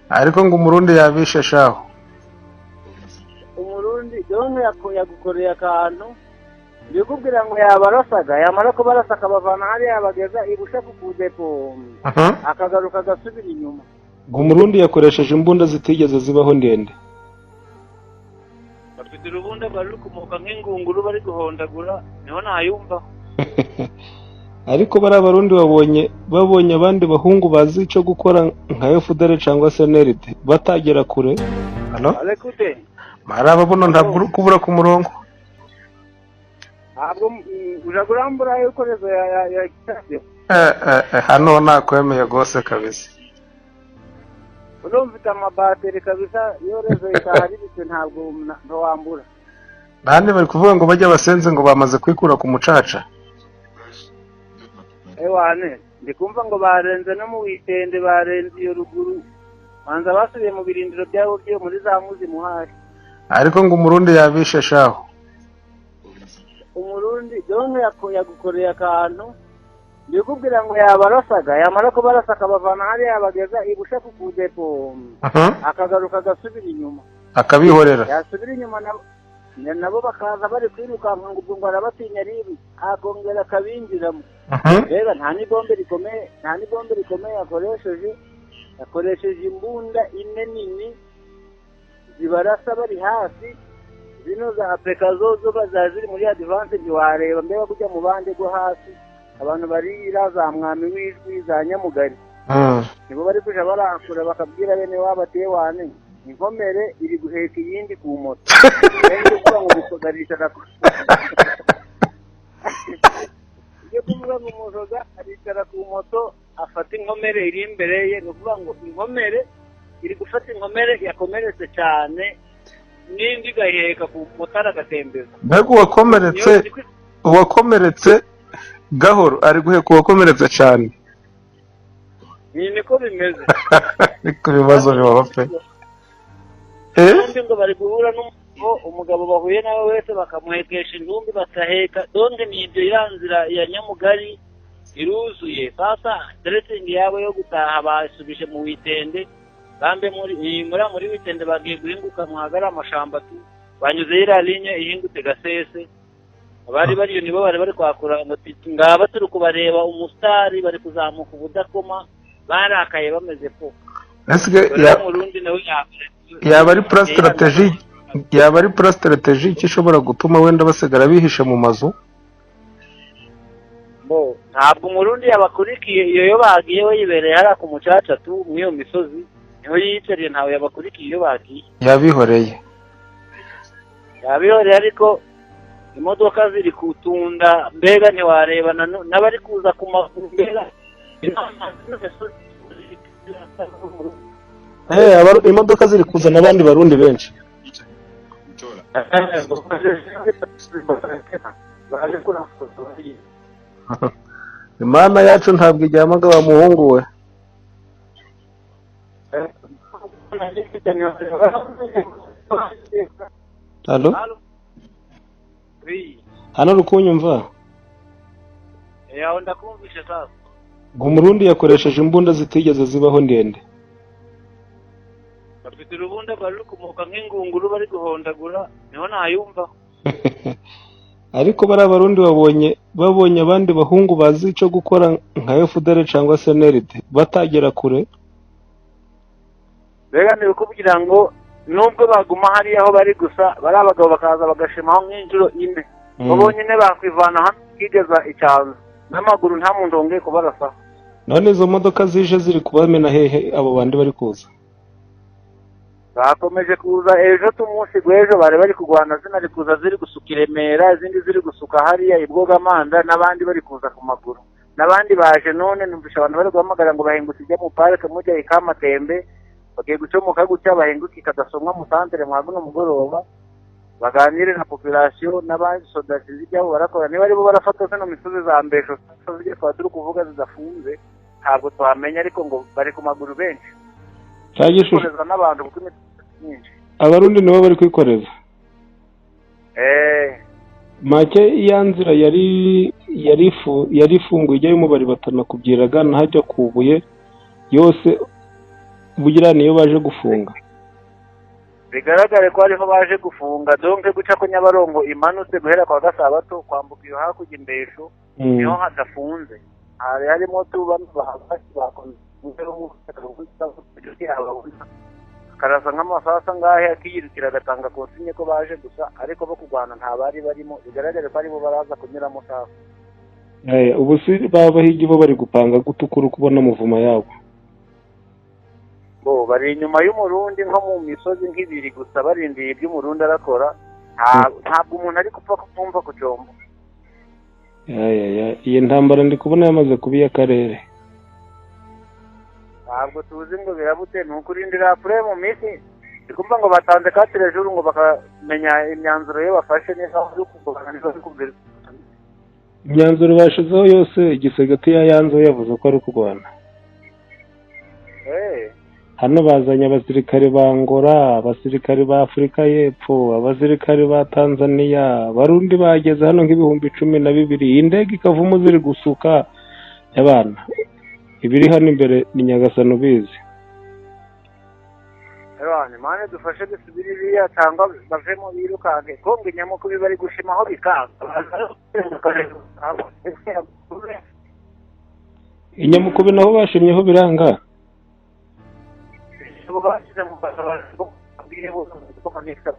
Ariko ngo Umurundi yabishe shaho. Umurundi donke yagukoreye akantu, ndikubwira ngo yabarasaga, yamara kubarasa akabavana hariya yabageza ibushafu ku depo, akagaruka agasubira inyuma. Ngo Umurundi yakoresheje imbunda zitigeze zibaho ndende. Bafite urubunda rwari rukomoka nk'ingunguru bari guhondagura, niho ntayumva. Ariko bariya Barundi babonye abandi bahungu bazi icyo gukora nka FDL cyangwa CNRD batagera kure. Halo? Arekute. Maraba buno ntabwo uri kubura ku murongo. Ntabwo uja kurambura yuko réseau ya sitasiyo. Hano nakwemeye rwose kabisa. Urumva ufite amabateri kabisa, iyo réseau itaharibitse ntabwo ntiwambura. Nandi bari kuvuga ngo bajya basenze ngo bamaze kwikura ku mucaca. Ewane, ndi kumva ngo barenze no mu witende, barenze iyo ruguru, banza basubiye mu birindiro byabo byo muri za Muzi muhari. Ariko ngo Umurundi yabishe shaho. Umurundi donke yagukoreye akantu, ndikubwira ngo yabarasaga, yamara kubarasa akabavana hariya yabageza ibushafu ku depo, akagaruka agasubira inyuma. Akabihorera. Yasubira inyuma nabo bakaza bari kwirukanka, ngo ubwo ngo arabatinya ribi, akongera akabinjiramo. Rero nta n'ibombe rikomeye, nta n'ibombe rikomeye yakoresheje. Yakoresheje imbunda ine nini zibarasa bari hasi. Zino za apeka zo zo ziri muri advance, ntiwareba mbega kujya mu bande go hasi, abantu barira za Mwami w'Ijwi, za Nyamugari, nibo bari kuja barakura bakabwira bene wabo ati: "Wane, inkomere iri guheka iyindi ku moto." Rero kuvuga ngo umusoga aricara ku, iyo kuvuga ngo umusoga aricara ku moto afata inkomere iri imbere ye, ni ukuvuga ngo inkomere iri gufata inkomere yakomeretse cyane, n'indi igaheka ku motari agatembeza. Mbega uwakomeretse, uwakomeretse gahoro ari guheka uwakomeretse cyane. Ni niko bimeze. Ariko ibibazo bibaho pe. Bombi ngo bari guhura n'umugabo, umugabo bahuye nawe wese bakamuhekesha intumbi, bakaheka. Donc ni ibyo, iriya nzira ya Nyamugari iruzuye. Sasa dressing yabo yo gutaha basubije mu witende, bambe muri witende bagiye guhinguka muhagara amashamba tu, banyuze iriya ligne ihingutse Gasese. Abari bariyo nibo bari bari kwakura ngo ngaba turi kubareba umusitari bari kuzamuka ubudakoma, barakaye bameze po. Ese Dore Umurundi nawe yaba ari plan stratégique, yaba ari plan stratégique ishobora gutuma wenda basigara bihishe mu mazu? Bo ntabwo Umurundi yabakurikiye. Iyo bagiye we yibereye hariya ku mucaca tu, muri iyo misozi niho yiyicariye, ntawe yabakurikiye iyo bagiye. Yabihoreye. Yabihoreye, ariko imodoka ziri kutunda, mbega ntiwarebana n'abari kuza ku maguru, mbega. Imodoka ziri kuzana abandi Barundi benshi. Baje kurasa. Imana yacu ntabwo ijyamaga wa muhungu we. Halo? Hano uri kunyumva? Yawe ndakumvishe sasa. Ngo Umurundi yakoresheje imbunda zitigeze zibaho ndende. Bafite urubunda rwari rukomoka nk'ingunguru bari guhondagura, niho ntayumva. Ariko bariya Barundi babonye abandi bahungu bazi icyo gukora nka FDL cyangwa CNRD batagera kure. Mbega ni ukubwira ngo nubwo baguma hariya aho bari gusa, bari abagabo bakaza bagashimaho nk'inshuro ine, bo bonyine bakwivana hano kigeza icyanzu n'amaguru, nta muntu wongeye kubarasaho. None izo modoka zije ziri kubamena hehe abo bandi bari kuza? Bakomeje kuza ejo, tumunsi gw'ejo bari bari kurwana, zinari kuza ziri gusuka i Remera, izindi ziri gusuka hariya i Bwogamanda, n'abandi bari kuza ku maguru, n'abandi baje none. Numvisha abantu bari guhamagara ngo bahingutse ijya mu parike, mujya i Kamatembe, bagiye gucomoka gutya bahinguke Kadasomwa mu santere mwa guno mugoroba, baganire na population n'abasoda sinzi ibyabo barakora, niba aribo barafata zino misozi za Mbesho zijya twaba turi kuvuga zidafunze, ntabwo twamenya, ariko ngo bari ku maguru benshi. Cya gishusho. Kwikoreza n'abantu kuko imisozi myinshi. Abarundi nibo bari kwikoreza. Eh. Make ya nzira yari ifunguye ijyayo umubari batanakubyiraga nahajya kubuye yose. Bugira niyo baje gufunga. Bigaragare ko ariho baje gufunga, donc guca ko Nyabarongo imanutse guhera kwa Gasabato kwambuka iyo hakurya Imbesho, niho hadafunze. Hari harimo tubano bahagaze bakoze, karasa nk'amasasu angahe, akiyirukira agatanga consigne ko baje gusa, ariko bo kurwana nta bari barimo. Bigaragare ko aribo baraza kunyuramo sawa. Ubu si babahigi bo bari gupanga gutukura kubona mouvement yabo? Bo bari inyuma y'Umurundi nko mu misozi nk'ibiri gusa, barindiye ibyo Umurundi arakora. Ntabwo umuntu ari gupfa kumva ku cyombo. Iyi ntambara ndi kubona yamaze kuba iy'akarere. Ntabwo tuzi ngo birabute, ni ukurindira après mu minsi. Ndi kumva ngo batanze 4 jours ngo bakamenya imyanzuro yo bafashe, niba bari kurwana, niba bari kumvira. Imyanzuro bashizeho yose, igisegeti yayanzeho, yavuze ko ari kurwana. Hano bazanye abasirikare ba Angola, abasirikare ba Afurika y'Epfo, abasirikare ba Tanzania, Abarundi bageze hano nk'12,000, iyi ndege ikavamo ziri gusuka abana. Ibiri hano imbere ni Nyagasani ubizi. Ebana, Imana dufashe dusubire iriya cyangwa bavemo birukanke, ko ngo inyamukubi bari gushimaho bikanga. Inyamukubi naho bashimyeho biranga. Ubu bashyize mu babwire bose ko manisa.